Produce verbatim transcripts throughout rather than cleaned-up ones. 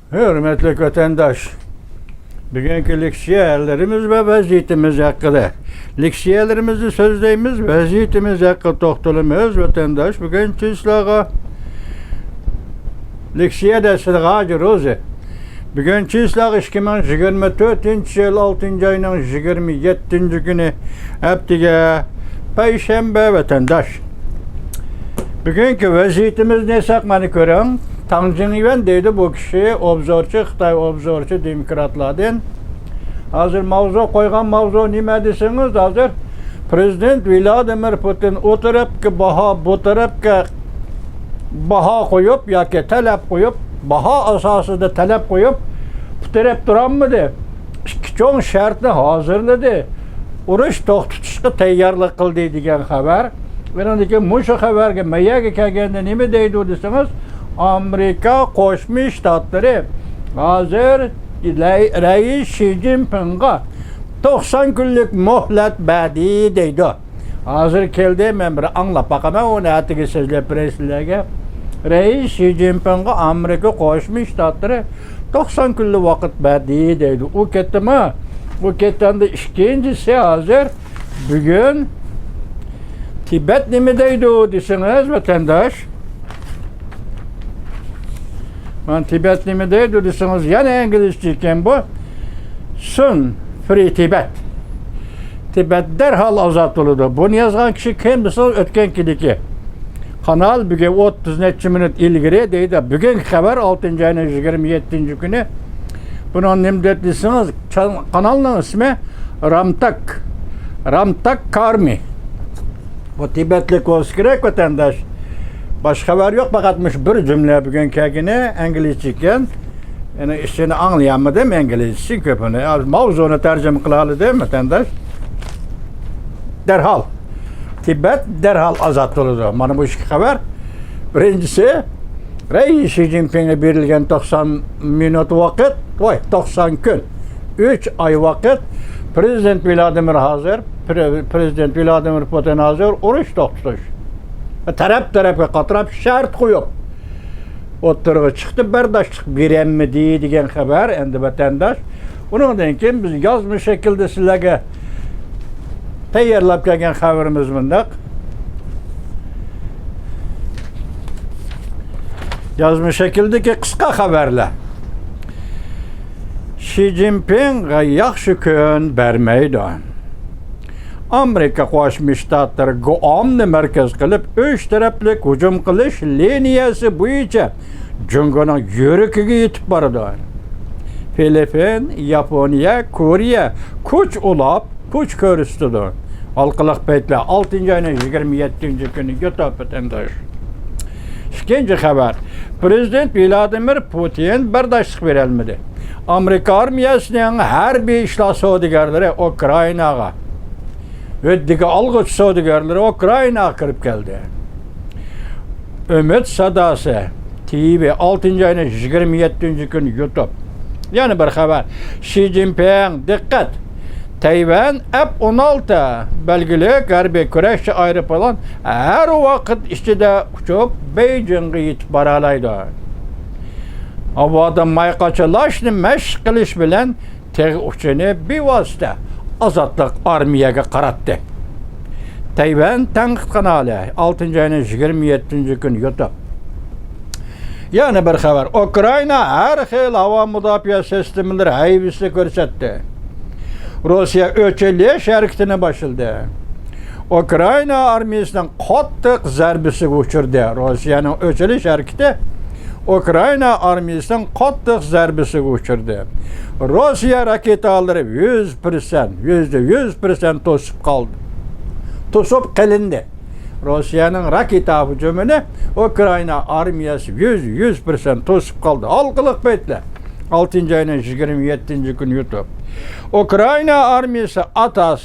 ھۆرمەتلىك ۋەتەنداش، بۈگۈنكى لېكسىيەلىرىمىز ۋە ۋەزىيىتىمىز ھەققىدە. لېكسىيەلىرىمىزنى سۆزلەيمىز، ۋەزىيىتىمىز ھەققىدە توختىلىمىز، ۋەتەنداش. بۈگۈن چىسلاغا لېكسىيە دەرسىدە غاجى روزى. بۈگۈن چىسلاغا ئىككى مىڭ يىگىرمە تۆتىنچى يىل ئالتىنچى ئاينىڭ يىگىرمە يەتتىنچى كۈنى، ھەپتىگە پەيشەنبە، ۋەتەنداش. بۈگۈنكى ۋەزىيىتىمىزنى ئېيتساق، مانا كۆرۈڭ. تاڭ جىڭيۈەن دەيدۇ بۇ كىشى، ئوبزورچى، خىتاي ئوبزورچى، دېموكراتلاردىن. ھازىر ماۋزۇ قويغان، ماۋزۇ نېمە دېسىڭىز، ھازىر پرېزىدېنت ۋلادىمىر پۇتىن ئۇ تەرەپكە باھا، بۇ تەرەپكە باھا قويۇپ ياكى تەلەپ قويۇپ، باھا ئاساسىدا تەلەپ قويۇپ، پۇترەپ تۇرالمىدى. ئىككى چوڭ شەرتنى ھازىرلىدى. ئۇرۇش توختىتىشقا تەييارلىق قىلدى دېگەن خەۋەر. ئۇنىڭدىن كېيىن مۇشۇ خەۋەرگە مەيەگە كەلگەندە نېمە دەيدۇ دېسىڭىز، ئامېرىكا قوشما شتاتلىرى ھازىر رەئىس شى جىنپىڭغا توقسان كۈنلۈك مۆھلەت بەردى دەيدۇ. ھازىر كەلدى، مەن بىر ئاڭلاپ باقىمەن، ئۇنى ئەتىگە سۆزلەپ بېرەي سىلەرگە. رەئىس شى جىنپىڭغا ئامېرىكا قوشما شتاتلىرى توقسان كۈنلۈك ۋاقىت بەردى دەيدۇ. ئۇ كەتتىمۇ؟ ئۇ كەتكەندە ئىككىنچىسى ھازىر بۈگۈن تىبەت نېمە دەيدۇ دېسىڭىز، ۋەتەنداش؟ مانا تىبەت نېمە دەيدۇ دېسىڭىز، يەنە ئىنگلىزچە ئىكەن بۇ. Soon free Tibet. تىبەت دەرھال ئازاد بولىدۇ. بۇنى يازغان كىشى كىم دېسىڭىز، ئۆتكەن كۈندىكى قانال، بۈگۈن ئوتتۇز نەچچە مىنۇت ئىلگىرى دەيدۇ. بۈگۈنكى خەۋەر، ئالتىنچى ئاينىڭ يىگىرمە يەتتىنچى كۈنى. بۇنىڭ نېمە دەپ دېسىڭىز، چا-، قانالنىڭ ئىسمى رامتاك. رامتاك كارمى. بۇ تىبەتلىك بولسا كېرەك، ۋەتەنداش. باشقا خەۋەر يوق، پەقەت مۇشۇ بىر جۈملە بۈگۈن كەلگىنى ئىنگلىزچە ئىكەن. يەنى ئىچىنى ئاڭلىيالمىدىم ئىنگلىزچە كۆپىنى. ماۋزۇنى تەرجىمە قىلالىدىم، ۋەتەنداش. دەرھال. تىبەت دەرھال ئازاد بولىدۇ. مانا بۇ ئىككى خەۋەر. بىرىنچىسى، رەئىس شى جىنپىڭغا بېرىلگەن توقسان مىنۇت ۋاقىت، ۋاي، توقسان كۈن، ئۈچ ئاي ۋاقىت، پرېزىدېنت ۋلادىمىر ھازىر، پرې-، پرېزىدېنت ۋلادىمىر پۇتىن ھازىر ئۇرۇش توختىتىش، تەرەپ تەرەپكە قاتراپ شەرت قويۇپ ئوتتۇرىغا چىقتى، بەرداشلىق بېرەلمىدى دېگەن خەۋەر ئەمدى ۋەتەنداش. ئۇنىڭدىن كېيىن بىز يازما شەكىلدە سىلەرگە تەييارلاپ كەلگەن خەۋىرىمىز مۇنداق. يازما شەكىلدىكى قىسقا خەۋەرلەر. شى جىنپىڭغا ياخشى كۈن بەرمەيدۇ. ئامېرىكا قوشما شتاتلىرى گۇئامنى مەركەز قىلىپ، ئۈچ تەرەپلىك ھۇجۇم قىلىش لىنىيەسى بويىچە جۇڭگونىڭ يۈرىكىگە يېتىپ بارىدۇ. فىلىپپىن، ياپونىيە، كورېيە كۈچ ئۇلاپ، كۈچ كۆرسىتىدۇ. ھالقىلىق پەيتلەر، ئالتىنچى ئاينىڭ يىگىرمە يەتتىنچى كۈنى يۇتۇپ ئۆتەمدۇ. ئىككىنچى خەۋەر. پرېزىدېنت ۋلادىمىر پۇتىن بەرداشلىق بېرەلمىدى. ئامېرىكا ئارمىيەسىنىڭ ھەربىي ئىشلار سودىگەرلىرى ئۇكرائىناغا ۋە دىگە ئالغۇچ سودىگەرلىرى ئۇكرائىناغا كىرىپ كەلدى. ئۈمىد ساداسى، تىۋى، ئالتىنچى ئاينىڭ يىگىرمە يەتتىنچى كۈنى يۇتۇپ. يەنە بىر خەۋەر. شى جىنپىڭ، دىققەت! تەيۋەن ئەف ئون ئالتە بەلگىلىك ھەربىي كۈرەشچى ئايروپىلان ھەر ۋاقىت ئىچىدە ئۇچۇپ، بېيجىڭغا يېتىپ بارالايدۇ. ھاۋادا ماي قاچىلاشنى مەشىق قىلىش بىلەن تېغى ئۇچىنى بىۋاسىتە ئازادلىق ئارمىيەگە قاراتتى. تەيۋەن تەنقىد قانالى، ئالتىنچى ئاينىڭ يىگىرمە يەتتىنچى كۈنى يۇتۇپ. يەنە بىر خەۋەر. ئۇكرائىنا ھەر خىل ھاۋا مۇداپىئە سىستېمىلىرى ھەيۋىسىنى كۆرسەتتى. روسىيە ئۆچ ئېلىش ھەرىكىتىنى باشلىدى. ئۇكرائىنا ئارمىيەسىنىڭ قاتتىق زەربىسىگە ئۇچرىدى. روسىيەنىڭ ئۆچ ئېلىش ھەرىكىتى ئۇكرائىنا ئارمىيەسىنىڭ قاتتىق زەربىسىگە ئۇچرىدى. روسىيە راكېتالىرى يۈز پىرسەنت، يۈزدە يۈز پىرسەنت توسۇپ قالدى. توسۇپ قېلىندى. روسىيەنىڭ راكېتا ھۇجۇمىنى ئۇكرائىنا ئارمىيەسى يۈز، يۈز پىرسەنت توسۇپ قالدى. ھالقىلىق پەيتلەر. ئالتىنچى ئاينىڭ يىگىرمە يەتتىنچى كۈنى يۇتۇپ. ئۇكرائىنا ئارمىيەسى ئاتاس،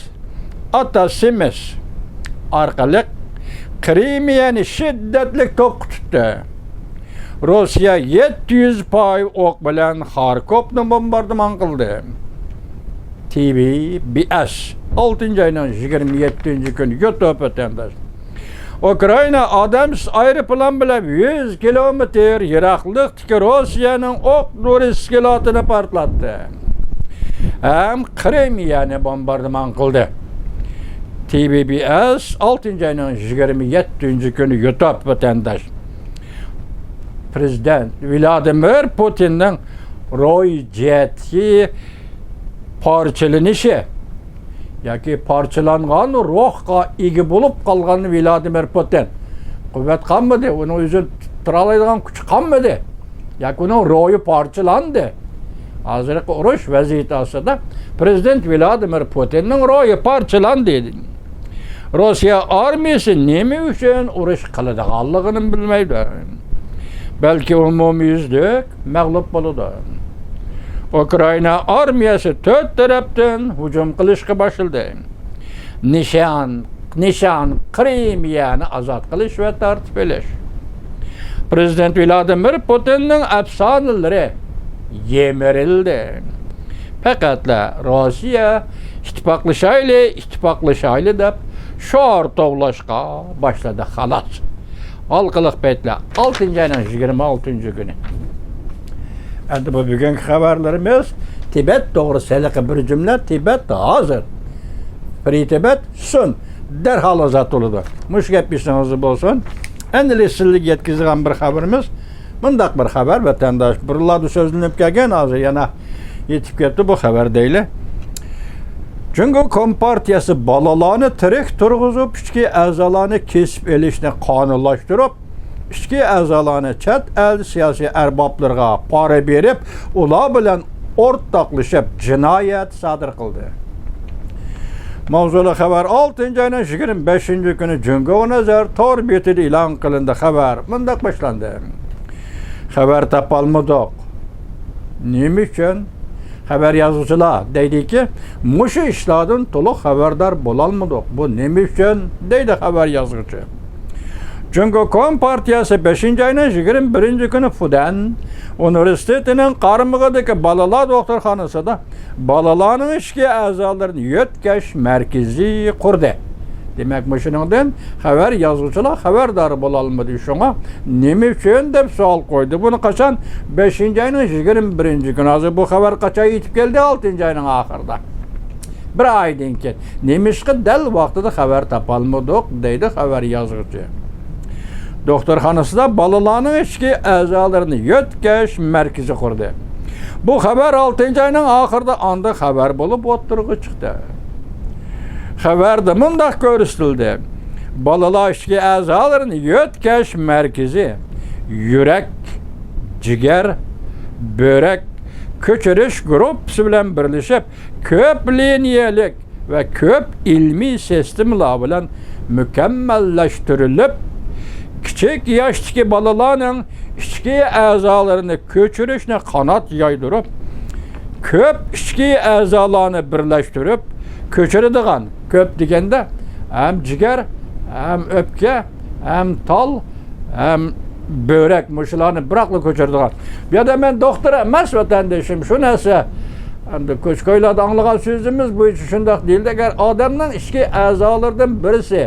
ئاتاسىمىس ئارقىلىق كرىمىيەنى شىددەتلىك توكقا تۇتتى. روسىيە يەتتە يۈز پاي ئوق بىلەن خاركوفنى بومباردىمان قىلدى. تىۋى بى ئەس، ئالتىنچى ئاينىڭ يىگىرمە يەتتىنچى كۈنى يۇتۇپ ۋەتەنداش. ئۇكرائىنا ئادەمسىز ئايروپىلان بىلەن يۈز كىلومېتىر يىراقلىقتىكى روسىيەنىڭ ئوق دورا ئىسكىلاتىنى پارتلاتتى ھەم قىرىمىيەنى بومباردىمان قىلدى. تى بى بى ئېس ئالتىنچى ئاينىڭ يىگىرمە يەتتىنچى كۈنى يۇتۇپ ۋەتەنداش. پرېزىدېنت ۋلادىمىر پۇتىننىڭ روھىي جەھەتتىكى پارچىلىنىشى ياكى پارچىلانغان روھقا ئىگە بولۇپ قالغان ۋلادىمىر پۇتىن. قۇۋۋەت قالمىدى، ئۇنىڭ ئۆزىنى تۇتۇپ تۇرالايدىغان كۈچى قالمىدى. ياكى ئۇنىڭ روھى پارچىلاندى. ھازىرقى ئۇرۇش ۋەزىيىتى ئاستىدا پرېزىدېنت ۋلادىمىر پۇتىننىڭ روھى پارچىلاندى. روسىيە ئارمىيىسى نېمە ئۈچۈن ئۇرۇش قىلىدىغانلىقىنى بىلمەيدۇ. بەلكى ئومۇميۈزلۈك مەغلۇپ بولىدۇ. ئۇكرائىنا ئارمىيەسى تۆت تەرەپتىن ھۇجۇم قىلىشقا باشلىدى. نىشان، نىشان قىرىمىيەنى ئازاد قىلىش ۋە تارتىپ ئېلىش. پرېزىدېنت ۋلادىمىر پۇتىننىڭ ئەپسانىلىرى يىمىرىلدى. پەقەتلا روسىيە ئىتتىپاقلىشايلى، ئىتتىپاقلىشايلى دەپ شوئار توۋلاشقا باشلىدى، خالاس. ھالقىلىق پەيتلەر، ئالتىنچى ئاينىڭ يىگىرمە ئالتىنچى كۈنى. ئەمدى بۇ بۈگۈنكى خەۋەرلىرىمىز تىبەت توغرىسى. ھېلىقى بىر جۈملە، تىبەت ھازىر. فرى تىبەت سۈن. دەرھال ئازاد بولىدۇ. مۇشۇ گەپ ئېسىڭىزدە بولسۇن. ئەمدى سىزلەرگە يەتكۈزىدىغان بىر خەۋىرىمىز مۇنداق بىر خەۋەر، ۋەتەنداش. بۇرۇنلاردا سۆزلىنىپ كەلگەن، ھازىر يەنە يېتىپ كەپتۇ بۇ خەۋەر دەيلى. جۇڭگو كومپارتىيەسى بالىلارنى تىرىك تۇرغۇزۇپ، ئىچكى ئەزالارنى كېسىپ ئېلىشنى قانۇنلاشتۇرۇپ، ئىچكى ئەزالارنى چەت ئەل سىياسىي ئەربابلىرىغا پارا بېرىپ، ئۇلار بىلەن ئورتاقلىشىپ جىنايەت سادىر قىلدى. ماۋزۇلۇق خەۋەر ئالتىنچى ئاينىڭ يىگىرمە بەشىنچى كۈنى جۇڭگو نەزەر تور بېتىدە ئېلان قىلىندى. خەۋەر مۇنداق باشلاندى. خەۋەر تاپالمىدۇق. نېمە ئۈچۈن؟ خەۋەر يازغۇچىلار دەيدىكى، مۇشۇ ئىشلاردىن تولۇق خەۋەردار بولالمىدۇق. بۇ نېمە ئۈچۈن؟ دەيدۇ خەۋەر يازغۇچى. جۇڭگو كومپارتىيەسى بەشىنچى ئاينىڭ يىگىرمە بىرىنچى كۈنى فۇدەن ئۇنىۋېرسىتېتىنىڭ قارمىقىدىكى بالىلار دوختۇرخانىسىدا بالىلارنىڭ ئىچكى ئەزالىرىنى يۆتكەش مەركىزى قۇردى. دېمەك، مۇشۇنىڭدىن خەۋەر يازغۇچىلار خەۋەردار بولالمىدى. شۇڭا نېمە ئۈچۈن دەپ سوئال قويدى. بۇنى قاچان؟ بەشىنچى ئاينىڭ يىگىرمە بىرىنچى كۈنى. ھازىر بۇ خەۋەر قاچان يېتىپ كەلدى؟ ئالتىنچى ئاينىڭ ئاخىرىدا. بىر ئايدىن كېيىن. نېمىشقا دەل ۋاقتىدا خەۋەر تاپالمىدۇق؟ دەيدۇ خەۋەر يازغۇچى. دوختۇرخانىسىدا بالىلارنىڭ ئىچكى ئەزالىرىنى يۆتكەش مەركىزى قۇردى. بۇ خەۋەر ئالتىنچى ئاينىڭ ئاخىرىدا ئاندىن خەۋەر بولۇپ ئوتتۇرىغا چىقتى. خەۋەردە مۇنداق كۆرسىتىلدى: بالىلار ئىچكى ئەزالىرىنى يۆتكەش مەركىزى يۈرەك، جىگەر، بۆرەك كۆچۈرۈش گۇرۇپپىسى بىلەن بىرلىشىپ، كۆپ لىنىيەلىك ۋە كۆپ ئىلمىي سىستېمىلار بىلەن مۇكەممەللەشتۈرۈلۈپ، كىچىك ياشتىكى بالىلارنىڭ ئىچكى ئەزالىرىنى كۆچۈرۈشنى قانات يايدۇرۇپ، كۆپ ئىچكى ئەزالارنى بىرلەشتۈرۈپ كۆچۈرىدىغان، كۆپ دېگەندە ھەم جىگەر، ھەم ئۆپكە، ھەم تال، ھەم بۆرەك، مۇشۇلارنى بىراقلا كۆچۈرىدىغان. بۇ يەردە مەن دوختۇر ئەمەس، ۋەتەندىشىم، شۇ نەرسە. ئەمدى كوچا-كويلاردا ئاڭلىغان سۆزىمىز بويىچە شۇنداق دېيىلدى. ئەگەر ئادەمنىڭ ئىچكى ئەزالىرىدىن بىرسى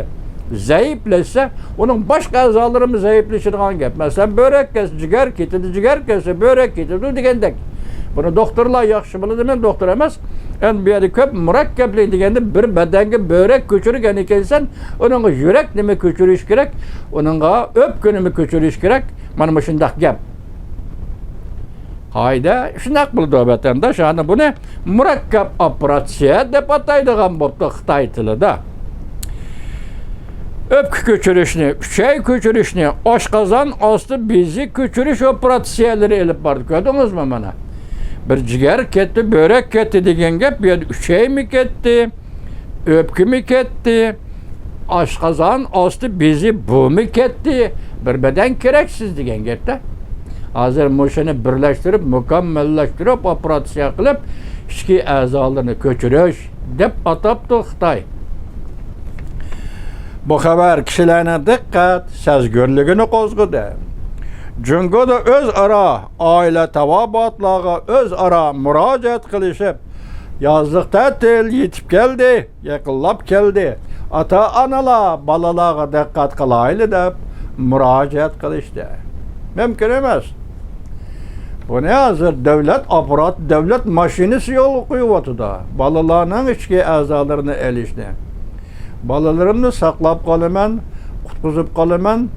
زەئىپلەشسە، ئۇنىڭ باشقا ئەزالىرىمۇ زەئىپلىشىدىغان گەپ. مەسىلەن، بۆرەك كەتسە، جىگەر كېتىدۇ، جىگەر كەتسە، بۆرەك كېتىدۇ دېگەندەك. بۇنى دوختۇرلار ياخشى بىلىدۇ، مەن دوختۇر ئەمەس. ئەمدى بۇ يەردە كۆپ مۇرەككەپلىك دېگەندە، بىر بەدەنگە بۆرەك كۆچۈرگەن ئىكەنسەن، ئۇنىڭغا يۈرەك نېمە كۆچۈرۈش كېرەك، ئۇنىڭغا ئۆپكە نېمە كۆچۈرۈش كېرەك، مانا مۇشۇنداق گەپ. قائىدە شۇنداق بولىدۇ، ۋەتەنداش. ئەنە بۇنى مۇرەككەپ ئوپېراتسىيە دەپ ئاتايدىغان بوپتۇ خىتاي تىلىدا. ئۆپكە كۆچۈرۈشنى، ئۈچەي كۆچۈرۈشنى، ئاشقازان ئاستى بېزى كۆچۈرۈش ئوپېراتسىيەلىرى ئېلىپ باردى. كۆردىڭىزمۇ مانا؟ بىر جىگەر كەتتى، بۆرەك كەتتى دېگەن گەپ، بۇ يەردە ئۈچەيمۇ كەتتى، ئۆپكىمۇ كەتتى، ئاشقازان ئاستى بېزى بۇمۇ كەتتى. بىر بەدەن كېرەك سىز دېگەن گەپتە. ھازىر مۇشۇنى بىرلەشتۈرۈپ، مۇكەممەللەشتۈرۈپ، ئوپېراتسىيە قىلىپ، ئىچكى ئەزالىرىنى كۆچۈرۈش دەپ ئاتاپتۇ خىتاي. بۇ خەۋەر كىشىلەرنىڭ دىققەت سەزگۈرلۈكىنى قوزغىدى. جۇڭگودا ئۆزئارا ئائىلە تاۋابىئاتلارغا ئۆزئارا مۇراجىئەت قىلىشىپ، يازلىق تەتىل يېتىپ كەلدى، يېقىنلاپ كەلدى. ئاتا-ئانىلار بالىلارغا دىققەت قىلايلى دەپ مۇراجىئەت قىلىشتى. مۇمكىن ئەمەس. بۇنى ھازىر دۆلەت ئاپپاراتى، دۆلەت ماشىنىسى يولغا قويۇۋاتىدۇ. بالىلارنىڭ ئىچكى ئەزالىرىنى ئېلىشنى. بالىلىرىمنى ساقلاپ قالىمەن، قۇتقۇزۇپ قالىمەن،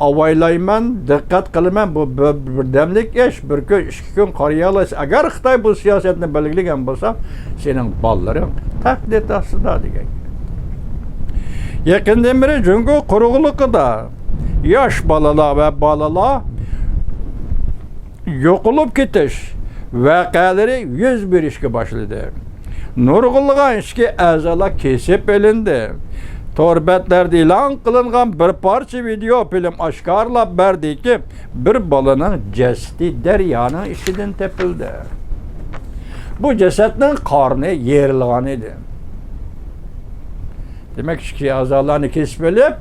ئاۋايلايمەن، دىققەت قىلىمەن. بۇ بىر، بىردەملىك ئىش، بىر كۈن، ئىككى كۈن قارىيالايسىز. ئەگەر خىتاي بۇ سىياسەتنى بەلگىلىگەن بولسا، سېنىڭ بالىلىرىڭ تەھدىت ئاستىدا دېگەن. يېقىندىن بېرى جۇڭگو قۇرۇقلۇقىدا ياش بالىلار ۋە بالىلار يوقىلىپ كېتىش ۋەقەلىرى يۈز بېرىشكە باشلىدى. نۇرغۇنلىغان ئىچكى ئەزالار كېسىپ ئېلىندى. تور بەتلەردە ئېلان قىلىنغان بىر پارچە ۋىدېئو فىلىم ئاشكارىلاپ بەردىكى، بىر بالىنىڭ جەسىتى دەريانىڭ ئىچىدىن تېپىلدى. بۇ جەسەتنىڭ قارنى يېرىلغان ئىدى. دېمەك، ئىچكى ئەزالارنى كېسىپ ئېلىپ،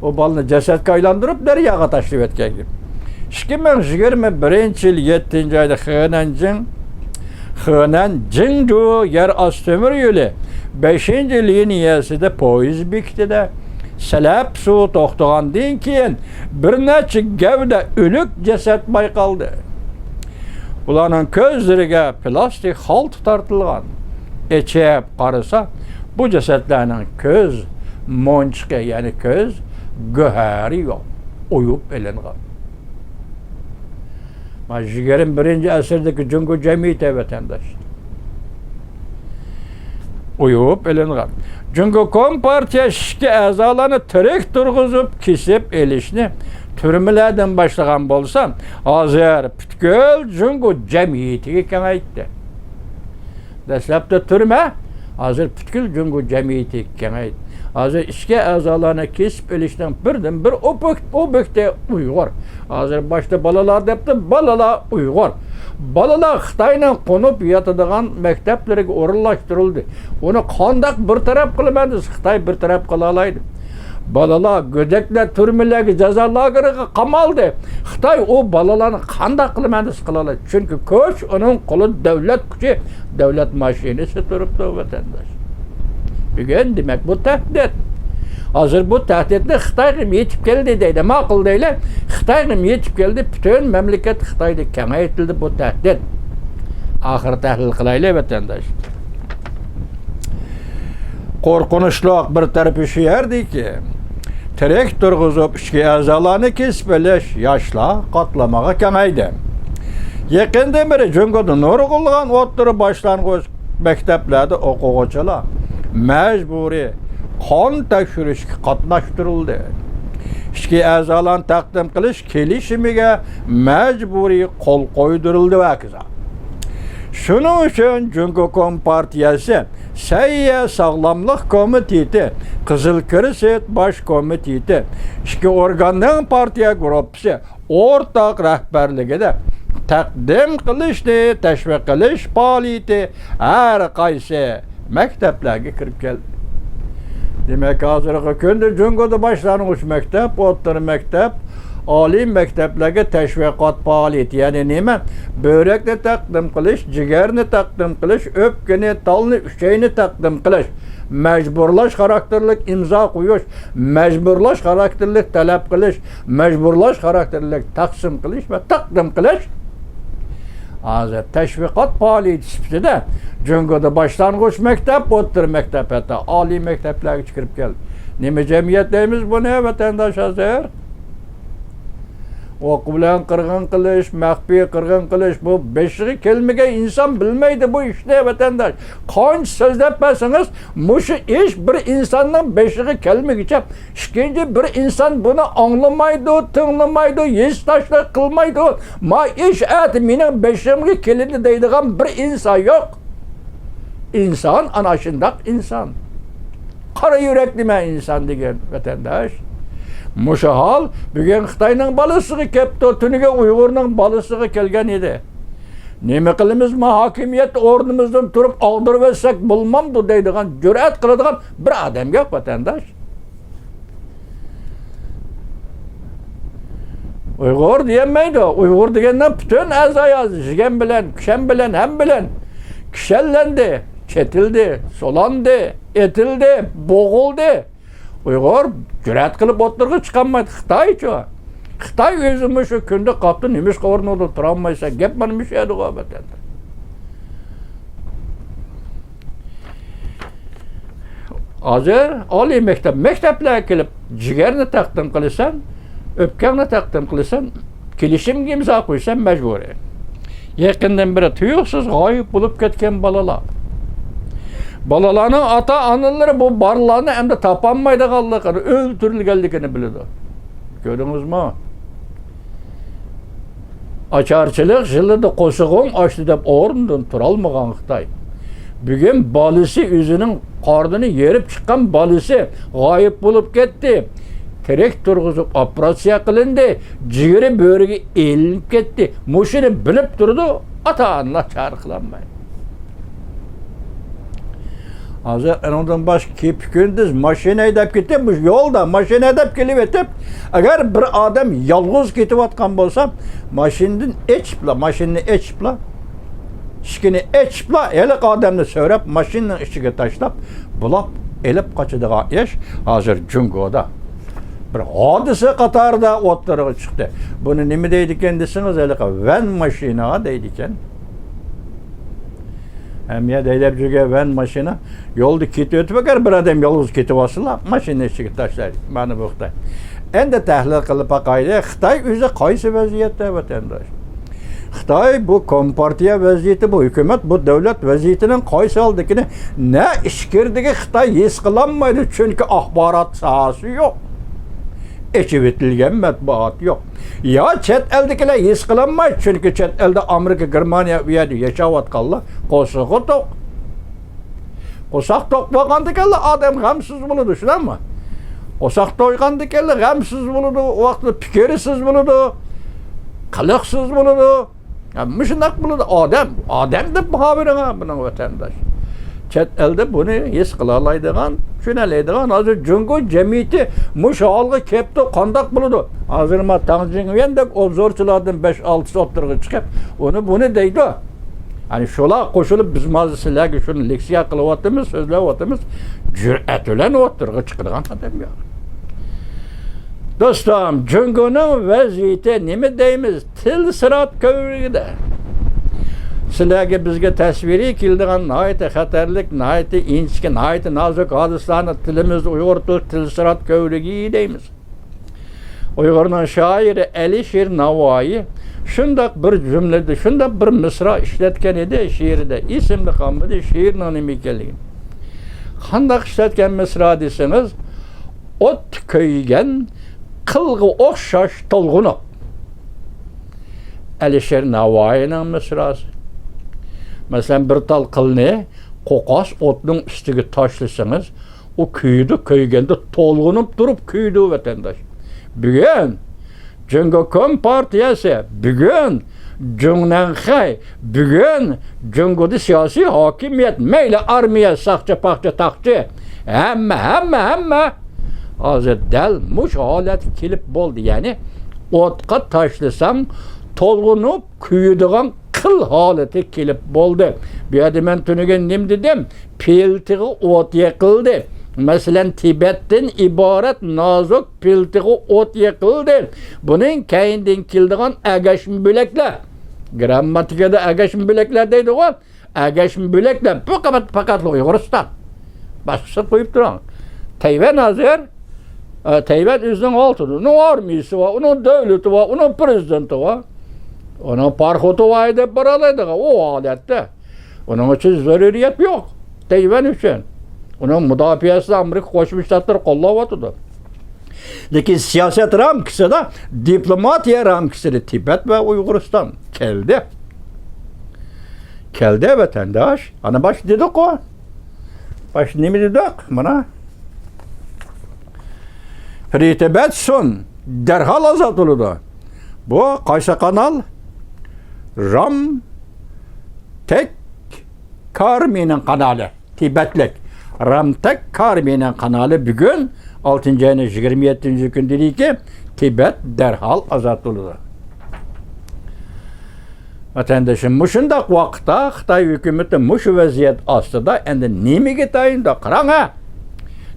ئۇ بالىنى جەسەتكە ئايلاندۇرۇپ، دەرياغا تاشلىۋەتكەن گەپ. ئىككى مىڭ يىگىرمە بىرىنچى يىل يەتتىنچى ئايدا خېنەنجىڭ، خېنەن جىڭجۇ يەر ئاستى تۆمۈر يولى بەشىنچى لىنىيەسىدە پويىز بېكىتىدە سەلەپ سۇ توختىغاندىن كېيىن، بىر نەچچە گەۋدە ئۆلۈك جەسەت بايقالدى. ئۇلارنىڭ كۆزلىرىگە پىلاستىك خالتا تارتىلغان. ئېچىپ قارىسا، بۇ جەسەتلەرنىڭ كۆز مونچىقى، يەنى كۆز گۆھەرى يوق، ئويۇپ ئېلىنغان. مانا يىگىرمە بىرىنچى ئەسىردىكى جۇڭگو جەمئىيىتى، ۋەتەنداش. ئويۇپ ئېلىنغان. جۇڭگو كومپارتىيە ئىچكى ئەزالارنى تىرىك تۇرغۇزۇپ، كېسىپ ئېلىشنى تۈرمىلەردىن باشلىغان بولسا، ھازىر پۈتكۈل جۇڭگو جەمئىيىتىگە كېڭەيتتى. دەسلەپتە تۈرمە، ھازىر پۈتكۈل جۇڭگو جەمئىيىتىگە كېڭەيدى. ھازىر ئىچكى ئەزالارنى كېسىپ ئېلىشنىڭ بىردىنبىر ئوبيېكت-، ئوبيېكتى ئۇيغۇر. ھازىر باشتا بالىلار دەپتۇ، بالىلار ئۇيغۇر. بالىلار خىتاينىڭ قونۇپ ياتىدىغان مەكتەپلىرىگە ئورۇنلاشتۇرۇلدى. ئۇنى قانداق بىر تەرەپ قىلىمەن دېسە، خىتاي بىر تەرەپ قىلالايدۇ. بالىلار، گۆدەكلەر تۈرمىلەرگە، جازا لاگېرىغا قامالدى. خىتاي ئۇ بالىلارنى قانداق قىلىمەن دېسە قىلالايدۇ. چۈنكى كۈچ ئۇنىڭ قولىدا، دۆلەت كۈچى، دۆلەت ماشىنىسى تۇرۇپتۇ، ۋەتەنداش. بۈگۈن، دېمەك، بۇ تەھدىت. ھازىر بۇ تەھدىتنى خىتايغىمۇ يېتىپ كەلدى دەيدۇ. ماقۇل دەيلى. خىتايغىمۇ يېتىپ كەلدى. پۈتۈن مەملىكەت خىتايدا كېڭەيتىلدى بۇ تەھدىت. ئاخىر تەھلىل قىلايلى، ۋەتەنداش. قورقۇنچلۇق بىر تەرىپى شۇ يەردىكى، تىرىك تۇرغۇزۇپ، ئىچكى ئەزالارنى كېسىپ ئېلىش ياشلار قاتلىمىغا كېڭەيدى. يېقىندىن بېرى جۇڭگودا نۇرغۇنلىغان ئوتتۇرا، باشلانغۇچ مەكتەپلەردە ئوقۇغۇچىلار مەجبۇرىي قان تەكشۈرۈشكە قاتناشتۇرۇلدى. ئىچكى ئەزالارنى تەقدىم قىلىش كېلىشىمىگە مەجبۇرىي قول قويدۇرۇلدى ۋە ھاكازا. شۇنىڭ ئۈچۈن جۇڭگو كومپارتىيەسى سەھىيە ساغلاملىق كومىتېتى، قىزىل كىرېست باش كومىتېتى، ئىككى ئورگاننىڭ پارتىيە گۇرۇپپىسى ئورتاق رەھبەرلىكىدە تەقدىم قىلىشنى تەشۋىق قىلىش پائالىيىتى ھەر قايسى مەكتەپلەرگە كىرىپ كەلدى. دېمەك، ھازىرقى كۈندە جۇڭگودا باشلانغۇچ مەكتەپ، ئوتتۇرا مەكتەپ، ئالىي مەكتەپلەرگە تەشۋىقات پائالىيىتى، يەنى نېمە؟ بۆرەكنى تەقدىم قىلىش، جىگەرنى تەقدىم قىلىش، ئۆپكىنى، تالنى، ئۈچەينى تەقدىم قىلىش، مەجبۇرلاش خاراكتېرلىك ئىمزا قويۇش، مەجبۇرلاش خاراكتېرلىك تەلەپ قىلىش، مەجبۇرلاش خاراكتېرلىك تەقسىم قىلىش ۋە تەقدىم قىلىش. ھازىر تەشۋىقات پائالىيىتى سۈپىتىدە جۇڭگودا باشلانغۇچ مەكتەپ، ئوتتۇرا مەكتەپ، ھەتتا ئالىي مەكتەپلەرگىچە كىرىپ كەلدى. نېمە جەمئىيەت دەيمىز بۇنى، ۋەتەنداش، ھازىر؟ ئوق بىلەن قىرغىن قىلىش، مەخپىي قىرغىن قىلىش، بۇ بېشىغا كەلمىگەن ئىنسان بىلمەيدۇ بۇ ئىشنى، ۋەتەنداش. قانچە سۆزلەپ بەرسىڭىز، مۇشۇ ئىش بىر ئىنساننىڭ بېشىغا كەلمىگۈچە ئىككىنچى بىر ئىنسان بۇنى ئاڭلىمايدۇ، تىڭلىمايدۇ، ھېسداشلىق قىلمايدۇ. ما ئىش ئەتە مېنىڭ بېشىمغا كېلىدۇ دەيدىغان بىر ئىنسان يوق. ئىنسان ئانا شۇنداق ئىنسان. قارا يۈرەك نېمە ئىنسان دېگەن، ۋەتەنداش؟ مۇشۇ ھال بۈگۈن خىتاينىڭ بالىسىغا كەپتۇ، تۈنۈگۈن ئۇيغۇرنىڭ بالىسىغا كەلگەن ئىدى. نېمە قىلىمىز، ما ھاكىمىيەت ئورنىمىزدىن تۇرۇپ ئاغدۇرۇۋەتسەك بولمامدۇ دەيدىغان، جۈرئەت قىلىدىغان بىر ئادەم يوق، ۋەتەنداش. ئۇيغۇر دېيەلمەيدۇ. ئۇيغۇر دېگەندە پۈتۈن ئەزايا، يېگەن بىلەن، كىشەن بىلەن، ھەم بىلەن كىشەنلەندى، چېتىلدى، سولاندى، ئېتىلدى، بوغۇلدى. ئۇيغۇر جۈرئەت قىلىپ ئوتتۇرىغا چىقالمايدۇ. خىتايچۇ؟ خىتاي ئۆزىمۇ شۇ كۈندە قاپتۇ، نېمىشقا ئورنىڭدا تۇرالمايسەن؟ گەپ مانا مۇشۇ يەردە بۇ ۋەتەندە. ھازىر ئالىي مەكتەپ، مەكتەپلەرگە كېلىپ، جىگەرنى تەقدىم قىلىسەن، ئۆپكەڭنى تەقدىم قىلىسەن، كېلىشىمگە ئىمزا قويسام مەجبۇرىي. يېقىندىن بېرى تۇيۇقسىز غايىب بولۇپ كەتكەن بالىلار. بالىلارنىڭ ئاتا-ئانىلىرى بۇ بالىلارنى ئەمدى تاپالمايدىغانلىقىنى، ئۆلتۈرۈلگەنلىكىنى بىلىدۇ. كۆردىڭىزمۇ؟ ئاچارچىلىق يىلىدا قورسىقىڭ ئاچتى دەپ ئورنىدىن تۇرالمىغان خىتاي. بۈگۈن بالىسى، ئۆزىنىڭ قارنىنى يېرىپ چىققان بالىسى غايىب بولۇپ كەتتى. تىرەك تۇرغۇزۇپ ئوپېراتسىيە قىلىندى. جىگىرى بۆرىگە ئېلىنىپ كەتتى. مۇشۇنى بىلىپ تۇرىدۇ، ئاتا-ئانىلار چارە قىلالمايدۇ. ھازىر ئۇنىڭدىن باشقا كېپە-كۈندۈز ماشىنا ھەيدەپ كېتىپ، مۇشۇ يولدا ماشىنا ھەيدەپ كېلىۋېتىپ، ئەگەر بىر ئادەم يالغۇز كېتىۋاتقان بولسا، ماشىنىدىن ئېچىپلا، ماشىنىنى ئېچىپلا، ئىشىكىنى ئېچىپلا، ھېلىقى ئادەمنى سۆرەپ، ماشىنىنىڭ ئىچىگە تاشلاپ، بۇلاپ ئېلىپ قاچىدىغان ئىش ھازىر جۇڭگودا بىر ھادىسە قاتارىدا ئوتتۇرىغا چىقتى. بۇنى نېمە دەيدىكەن دېسىڭىز، ھېلىقى ۋەن ماشىنا دەيدىكەن. ھەم يا دەيدەپ يۈرگەن ۋەن ماشىنا يولدا كېتىۋېتىپ، ئەگەر بىر ئادەم يالغۇز كېتىۋالسىلا، ماشىنا ئىچىگە تاشلايدۇ. مانا بۇ خىتاي. ئەمدى تەھلىل قىلىپ باقايلى، خىتاي ئۆزى قايسى ۋەزىيەتتە، ۋەتەنداش؟ خىتاي بۇ كومپارتىيە ۋەزىيىتى، بۇ ھۆكۈمەت، بۇ دۆلەت ۋەزىيىتىنىڭ قايسى ھالدىكىنى نە ئىچكىرىدىكى خىتاي ھېس قىلالمايدۇ، چۈنكى ئاخبارات ساھەسى يوق. ئېچىۋېتىلگەن مەتبۇئات يوق. يا چەت ئەلدىكىلەر ھېس قىلالمايدۇ، چۈنكى چەت ئەلدە ئامېرىكا، گېرمانىيە، ئۇ يەردە ياشاۋاتقانلار قورسىقى توق. قورساق توق بولغاندىكىنلا ئادەم غەمسىز بولىدۇ، شۇنداقمۇ؟ قورساق تويغاندىكىنلا غەمسىز بولىدۇ، ئۇ ۋاقىتتا پىكىرسىز بولىدۇ، قىلىقسىز بولىدۇ. ھە، مۇشۇنداق بولىدۇ ئادەم. ئادەم دەپ باھا بېرىڭ، ھە، بۇنىڭ ۋەتەنداش. چەت ئەلدە بۇنى ھېس قىلالايدىغان، چۈشىنەلەيدىغان، ھازىر جۇڭگو جەمئىيىتى مۇشۇ ھالغا كەپتۇ، قانداق بولىدۇ؟ ھازىر ما تاڭ جىڭۋېندەك ئوبزورچىلاردىن بەش-ئالتىسى ئوتتۇرىغا چىقىپ، ئۇنى بۇنى دەيدۇ. يەنى شۇلار قوشۇلۇپ، بىز ھازىر سىلەرگە شۇنى لېكسىيە قىلىۋاتىمىز، سۆزلەۋاتىمىز، جۈرئەت بىلەن ئوتتۇرىغا چىقىدىغان ئادەم يوق. دوستۇم، جۇڭگونىڭ ۋەزىيىتى نېمە دەيمىز؟ تىل سىرات كۆۋرۈكىدە. سىلەرگە، بىزگە تەسۋىرىي كېلىدىغان ناھايىتى خەتەرلىك، ناھايىتى ئىنچىكە، ناھايىتى نازۇك ھادىسىلەرنى تىلىمىزدا ئۇيغۇر تىل، تىل سىرات كۆۋرۈكى دەيمىز. ئۇيغۇرنىڭ شائىرى ئەلىشىر ناۋايى شۇنداق بىر جۈملىدە، شۇنداق بىر مىسرا ئىشلەتكەن ئىدى شېئىرىدە. ئېسىمدە قالمىدى شېئىرنىڭ نېمە ئىكەنلىكى. قانداق ئىشلەتكەن مىسرا دېسىڭىز، ئوت كۆيگەن قىلغا ئوخشاش تولغىنىپ. ئەلىشىر ناۋايىنىڭ مىسراسى. مەسىلەن، بىر تال قىلنى قوقاس ئوتنىڭ ئۈستىگە تاشلىسىڭىز، ئۇ كۆيىدۇ، كۆيگەندە تولغىنىپ تۇرۇپ كۆيىدۇ، ۋەتەنداش. بۈگۈن جۇڭگو كومپارتىيەسى، بۈگۈن جۇڭنەنخەي، بۈگۈن جۇڭگودا سىياسىي ھاكىمىيەت، مەيلى ئارمىيە، ساقچى، پاقچى، تاقچى، ھەممە، ھەممە، ھەممە ھازىر دەل مۇشۇ ھالەتكە كېلىپ بولدى. يەنى ئوتقا تاشلىساڭ تولغىنىپ كۆيىدىغان قىل ھالىتى كېلىپ بولدى. بۇ يەردە مەن تۈنۈگۈن نېمە دېدىم؟ پىلتىغا ئوت يېقىلدى. مەسىلەن، تىبەتتىن ئىبارەت نازۇك پىلتىغا ئوت يېقىلدى. بۇنىڭ كەينىدىن كېلىدىغان ئەگەشمە بۆلەكلەر. گىرامماتىكىدا ئەگەشمە بۆلەكلەر دەيدىغۇ. ئەگەشمە بۆلەكلەر بۇ قەبەت پەقەتلا ئۇيغۇرىستان. باشقىسىنى قويۇپ تۇرۇڭ. تەيۋەن ھازىر، ئە، تەيۋەن ئۆزىنىڭ ئالتۇنى، ئۇنىڭ ئارمىيىسى بار، ئۇنىڭ دۆلىتى بار، ئۇنىڭ پىرېزىدېنتى بار. ئۇنىڭ پاراخوتى بار دەپ بارالايدىغان ئۇ ھالەتتە. ئۇنىڭ ئۈچۈن زۆرۈرىيەت يوق. تەيۋەن ئۈچۈن. ئۇنىڭ مۇداپىئەسىنى ئامېرىكا قوشما شتاتلىرى قوللاۋاتىدۇ. لېكىن سىياسەت رامكىسىدا، دىپلوماتىيە رامكىسىدا تىبەت ۋە ئۇيغۇرىستان كەلدى. كەلدى ۋەتەنداش. ئانا باش دېدۇققۇ. باش نېمە دېدۇق؟ مانا. پرى تىبەت سۇن دەرھال ئازاد بولىدۇ. بۇ قايسى قانال؟ رام تەك كارمىنىڭ قانالى. تىبەتلىك رامتەك كارمىنىڭ قانالى بۈگۈن ئالتىنچى ئاينىڭ يىگىرمە يەتتىنچى كۈنى دېدىكى، تىبەت دەرھال ئازاد بولىدۇ. ۋەتەندىشىم، مۇشۇنداق ۋاقىتتا خىتاي ھۆكۈمىتى مۇشۇ ۋەزىيەت ئاستىدا ئەمدى نېمىگە تايىنىدۇ؟ قاراڭ ھە!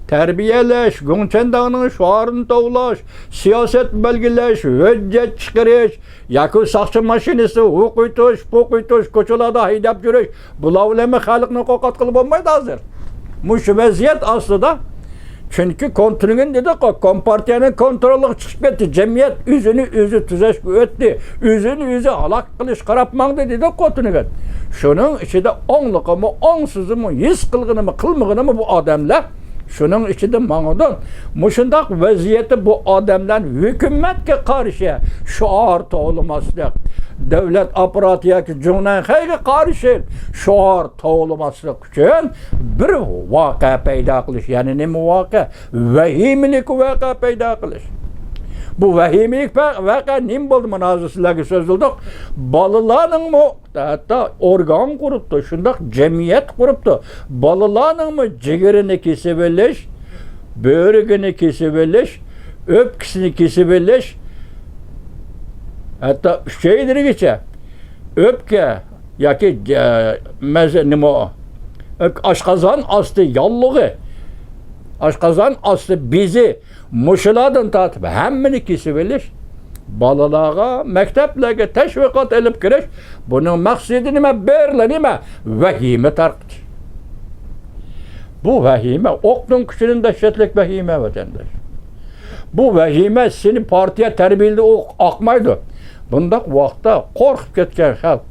تەربىيەلەش، گۇڭچەنداڭنىڭ شوئارىنى توۋلاش، سىياسەت بەلگىلەش، ھۆججەت چىقىرىش ياكى ساقچى ماشىنىسى، ئۇ قويتۇش، بۇ قويتۇش، كوچىلاردا ھەيدەپ يۈرۈش، بۇلار بىلەنمۇ خەلقنى قورقۇتقىلى بولمايدۇ ھازىر. مۇشۇ ۋەزىيەت ئاستىدا، چۈنكى كونتىنگېنت دېدۇققۇ، كومپارتىيەنىڭ كونترولىغا چىقىپ كەتتى. جەمئىيەت ئۆزىنى ئۆزى تۈزەشكە ئۆتتى. ئۆزىنى ئۆزى ھالاك قىلىش قاراپ ماڭدى دېدۇق كونتىنگېنت. شۇنىڭ ئىچىدە ئوڭلۇقىمۇ، ئوڭسىزىمۇ، ھېس قىلغىنىمۇ، قىلمىغىنىمۇ بۇ ئادەملەر. شۇنىڭ ئىچىدە ماڭىدۇ. مۇشۇنداق ۋەزىيەتتە بۇ ئادەملەر ھۆكۈمەتكە قارشى شوئار توۋلىماسلىق، دۆلەت ئاپپاراتى ياكى جۇڭنەنخەيگە قارشى شوئار توۋلىماسلىق ئۈچۈن بىر ۋەقە پەيدا قىلىش. يەنى نېمە ۋەقە؟ ۋەھىمىلىك ۋەقە پەيدا قىلىش. بۇ ۋەھىمىلىك ۋە-، ۋەقە نېمە بولدى؟ مانا ھازىر سىلەرگە سۆزلىدۇق. بالىلارنىڭمۇ ھەتتا ئورگان قۇرۇپتۇ، شۇنداق جەمئىيەت قۇرۇپتۇ. بالىلارنىڭمۇ جىگىرىنى كېسىۋېلىش، بۆرىكىنى كېسىۋېلىش، ئۆپكىسىنى كېسىۋېلىش، ھەتتا ئۈچەيلىرىگىچە ئۆپكە ياكى، ئە، مەز-، نېمە ئۇ؟ ئۆپكە، ئاشقازان ئاستى ياللۇغى، ئاشقازان ئاستى بېزى، مۇشۇلاردىن تارتىپ ھەممىنى كېسىۋېلىش، بالىلارغا، مەكتەپلەرگە تەشۋىقات ئېلىپ كىرىش، بۇنىڭ مەقسىتى نېمە؟ بىرلا نېمە؟ ۋەھىمە تارقىتىش. بۇ ۋەھىمە ئوقنىڭ كۈچىدىن دەھشەتلىك ۋەھىمە، ۋەتەنداش. بۇ ۋەھىمە سېنى پارتىيە تەربىيەلىدە ئوق-، ئاقمايدۇ. بۇنداق ۋاقىتتا قورقۇپ كەتكەن خەلق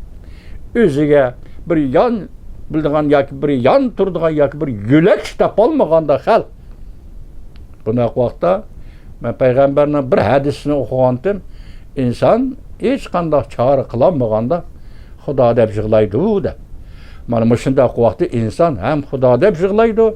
ئۆزىگە بىر يان بىلىدىغان ياكى بىر يان تۇرىدىغان ياكى بىر يۆلەكچى تاپالمىغاندا خەلق، بۇنداق ۋاقىتتا مەن پەيغەمبەرنىڭ بىر ھەدىسىنى ئوقۇغانتىم، ئىنسان ھېچقانداق چارە قىلالمىغاندا خۇدا دەپ يىغلايدۇ دەپ. مانا مۇشۇنداق ۋاقىتتا ئىنسان ھەم خۇدا دەپ يىغلايدۇ،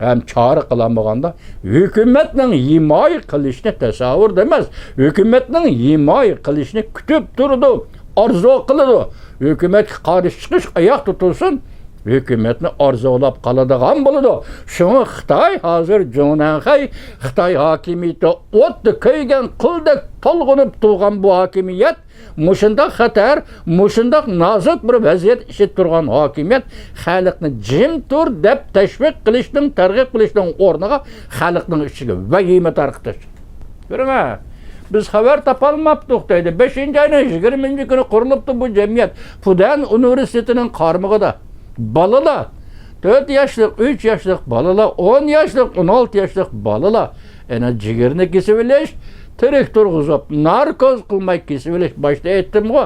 ھەم چارە قىلالمىغاندا ھۆكۈمەتنىڭ ھىمايە قىلىشىنى تەسەۋۋۇردا ئەمەس، ھۆكۈمەتنىڭ ھىمايە قىلىشىنى كۈتۈپ تۇرىدۇ، ئارزۇ قىلىدۇ. ھۆكۈمەتكە قارشى چىقىش ئاياقتا تۇرسۇن، ھۆكۈمەتنى ئارزۇلاپ قالىدىغان بولىدۇ. شۇڭا خىتاي ھازىر جۇڭنەنخەي، خىتاي ھاكىمىيىتى ئوتتا كۆيگەن قۇلدەك تولغىنىپ تۇرغان بۇ ھاكىمىيەت، مۇشۇنداق خەتەر، مۇشۇنداق نازۇك بىر ۋەزىيەت ئىچىدە تۇرغان ھاكىمىيەت خەلقنى جىم تۇر دەپ تەشۋىق قىلىشنىڭ، تەرغىب قىلىشنىڭ ئورنىغا خەلقنىڭ ئىچىگە ۋەھىمە تارقىتىش. كۆرۈڭە، بىز خەۋەر تاپالماپتۇق دەيدۇ. بەشىنچى ئاينىڭ يىگىرمىنچى كۈنى قۇرۇلۇپتۇ بۇ جەمئىيەت. فۇدەن ئۇنىۋېرسىتېتىنىڭ قارمىقىدا بالىلار، تۆت ياشلىق، ئۈچ ياشلىق بالىلار، ئون ياشلىق، ئون ئالتە ياشلىق بالىلار، يەنە جىگىرنى كېسىۋېلىش، تىرىك تۇرغۇزۇپ، ناركوز قىلماي كېسىۋېلىش. باشتا ئېيتتىمغۇ،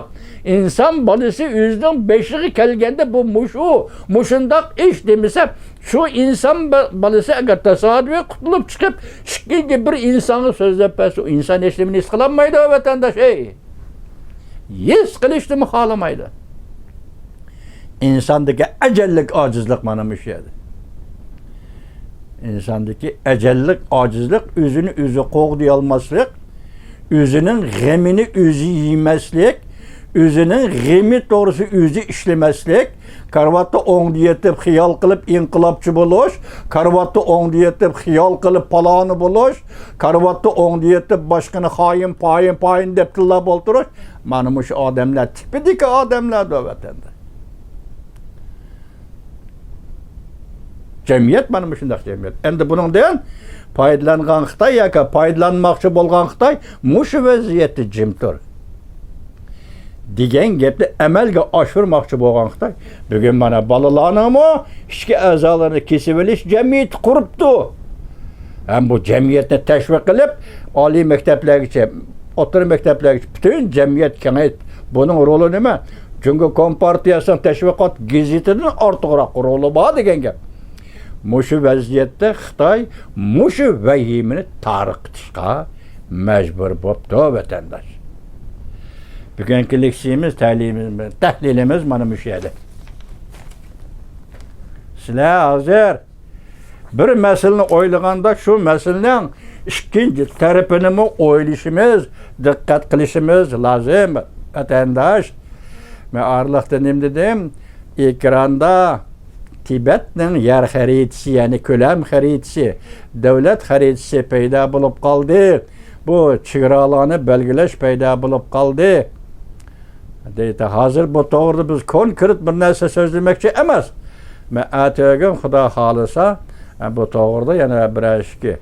ئىنسان بالىسى ئۆزىنىڭ بېشىغا كەلگەندە بۇ مۇشۇ، مۇشۇنداق ئىش دېمىسە، شۇ ئىنسان با-، بالىسى ئەگەر تاسادىپىي قۇتۇلۇپ چىقىپ، ئىككىنچى بىر ئىنسانغا سۆزلەپ بەرسە، ئۇ ئىنسان ھېچنېمىنى ھېس قىلالمايدۇ، ۋەتەنداش، ھەي! ھېس قىلىشنىمۇ خالىمايدۇ. ئىنساندىكى ئەجەللىك ئاجىزلىق مانا مۇشۇ يەردە. ئىنساندىكى ئەجەللىك ئاجىزلىق، ئۆزىنى ئۆزى قوغدىيالماسلىق، ئۆزىنىڭ غېمىنى ئۆزى يېمەسلىك، ئۆزىنىڭ غېمى توغرىسى ئۆزى ئىشلىمەسلىك، كارىۋاتتا ئوڭدا يېتىپ خىيال قىلىپ ئىنقىلابچى بولۇش، كارىۋاتتا ئوڭدا يېتىپ خىيال قىلىپ پالانى بولۇش، كارىۋاتتا ئوڭدا يېتىپ باشقىنى خائىن، پائىن، پائىن دەپ تىللاپ ئولتۇرۇش، مانا مۇشۇ ئادەملەر تىپىدىكى ئادەملەردۇ ۋەتەندە. جەمئىيەت مانا مۇشۇنداق جەمئىيەت. ئەمدى بۇنىڭدىن پايدىلانغان خىتاي ياكى پايدىلانماقچى بولغان خىتاي مۇشۇ ۋەزىيەتتە جىم تۇر دېگەن گەپنى ئەمەلگە ئاشۇرماقچى بولغان خىتاي بۈگۈن مانا بالىلارنىڭمۇ ئىچكى ئەزالىرىنى كېسىۋېلىش جەمئىيىتى قۇرۇپتۇ. ھەم بۇ جەمئىيەتنى تەشۋىق قىلىپ، ئالىي مەكتەپلەرگىچە، ئوتتۇرا مەكتەپلەرگىچە پۈتۈن جەمئىيەت كېڭەيت. بۇنىڭ رولى نېمە؟ جۇڭگو كومپارتىيەسىنىڭ تەشۋىقات گېزىتىدىن ئارتۇقراق رولى بار دېگەن گەپ. مۇشۇ ۋەزىيەتتە خىتاي مۇشۇ ۋەھىمىنى تارقىتىشقا مەجبۇر بوپتۇ، ۋەتەنداش. بۈگۈنكى لېكسىيىمىز، تەھلىلىمىز، تەھلىلىمىز مانا مۇشۇ يەردە. سىلەر ھازىر بىر مەسىلىنى ئويلىغاندا، شۇ مەسىلىنىڭ ئىككىنچى تەرىپىنىمۇ ئويلىشىمىز، دىققەت قىلىشىمىز لازىم، ۋەتەنداش. مەن ئارىلىقتا نېمە دېدىم؟ ئېكراندا تىبەتنىڭ يەر خەرىتىسى، يەنى كۆلەم خەرىتىسى، دۆلەت خەرىتىسى پەيدا بولۇپ قالدى. بۇ چېگرالارنى بەلگىلەش پەيدا بولۇپ قالدى. دەيدۇ، ھازىر بۇ توغرىدا بىز كونكرېت بىر نەرسە سۆزلىمەكچى ئەمەس. مەن ئەتىگۈن خۇدا خالىسا، ھە، بۇ توغرىدا يەنە بىرەر ئىككى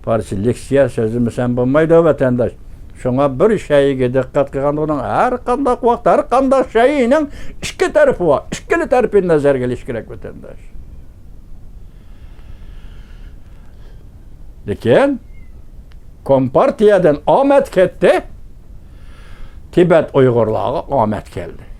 پارچە لېكسىيە سۆزلىمىسەم بولمايدۇ، ۋەتەنداش. شۇڭا بىر شەيئىگە دىققەت قىلغاندا، ئۇنىڭ ھەر قانداق ۋاقىت، ھەر قانداق شەيئىنىڭ ئىككى تەرىپى بار. ئىككىلا تەرىپىنى نەزەرگە ئېلىش كېرەك، ۋەتەنداش. لېكىن كومپارتىيەدىن ئامەت كەتتى، تىبەت ئۇيغۇرلارغا ئامەت كەلدى.